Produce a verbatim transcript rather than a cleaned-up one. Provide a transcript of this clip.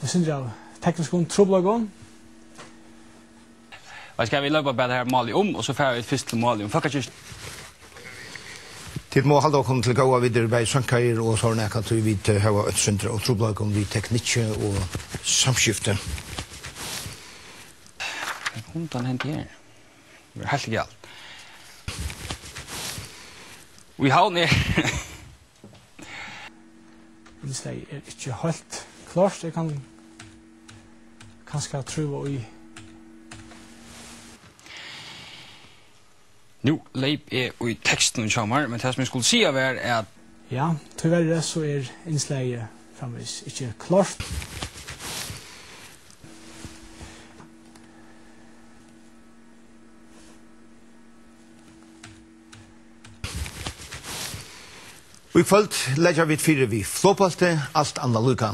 Sindur av tekniskum trupulleikum. Veit, skal vit leypa bara her málið um, og so fara vit fyrst til málið um Fólkakirkjuna. Tit má halda okkum til góða, vit eru bæði seinkaðir og so nakað, tí vit, eh, hava eitt sindur av trupulleikum við teknikki og samskifti. Hvat undan hendi her? Tað er heilt galt. Í Havn er Innslagið er ikki heilt klárt. Eg kann kanska trúgva í. Nú leyp eg í tekstinum hjá mær, men tað sum eg skuldi siga var, at Ja, tíverri so er innslagið framvegis ikki klárt. Í kvøld leggja vit fyri við flogbólti, alt annað líka.